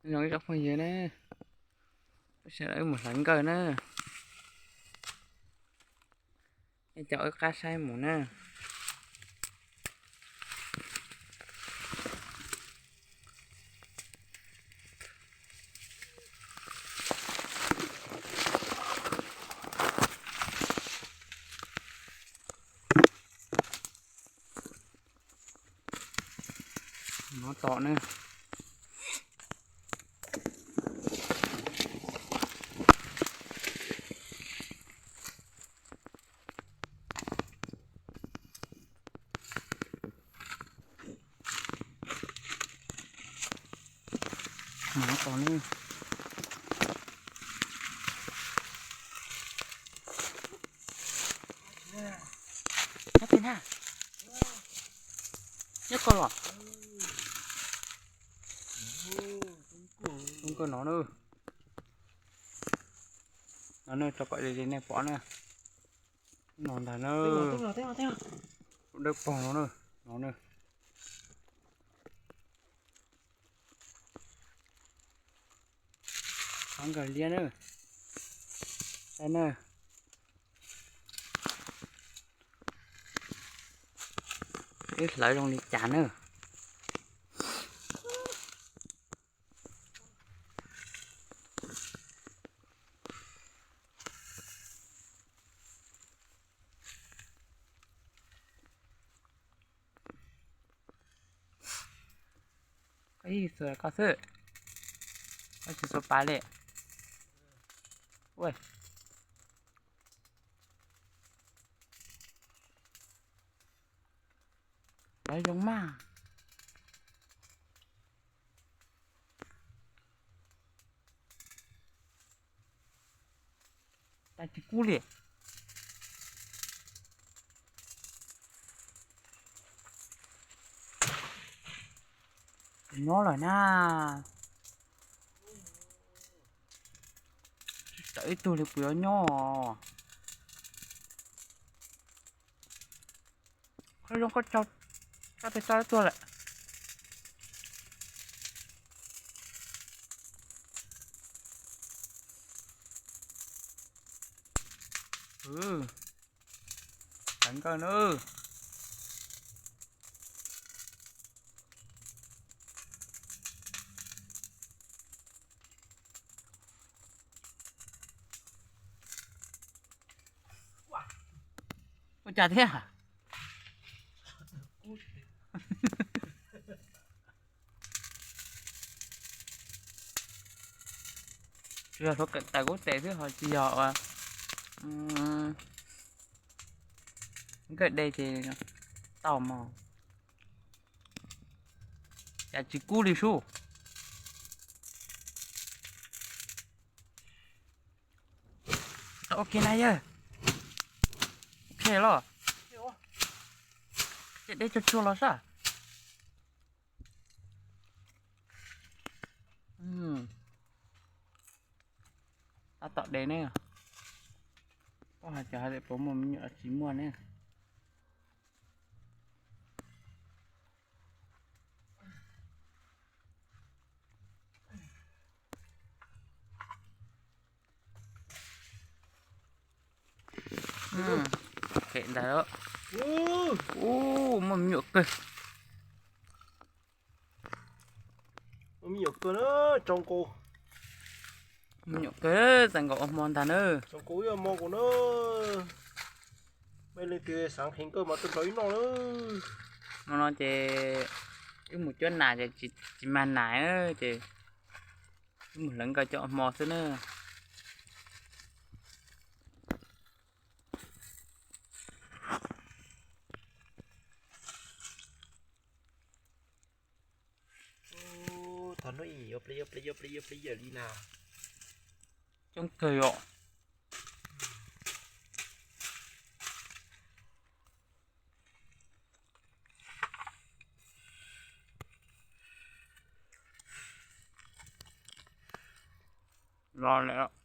Zoo ib tsoom phooj ywg na, sawv daws wb mus hlawv nkawj na. Ib co wb qab saib mus na. Nov tom na. Nov tom na. Nyob pem na. Nyob ko los. Zoo nkauj no na. No na, tso kom nej pom na. No ntag na. Dawb paug no na. No na. Qab nkawj liab na. Saib na. Wb hlawv zoo li cas na. Koj ib xuas koj xwb, koj tsis xuas pas li. Ua, lawv zoo mas. Cas tsis kub li. Nyob lawm na. Tsis tawm ib tug li puas yuav nyob. Qhov zoo koj tso, koj pes tso tuag lawm. Hlawv nkawj na. Ua cas thiab? Tsuas yog hluav taws kub tes xwb ho tsis yog ua nkawj de ces tau mog. Cas tsis kub li sub. Ok na yawg. Ok los. Ces de tsuag tsuag los sab. Tab tom de ne. Ua cas hais tias puas muaj me nyuam los tsis muaj ne. Phem ntag. Ub, muaj me nyuam kawg. Me nyuam kawg, txais nkaus ua hmo ntag na. Mej leej twg xav nqhis nkawj mas tuaj nrog wb noj na. Hmo no ces wb mus cuab nas ces tsis mag nas ces wb mus hlawv nkawj coj ua hmo xwb na. Thov hnub ib yuav plig yuav plig yuav plig yuav plig yawm li na. Coob kawg os. Los lawm.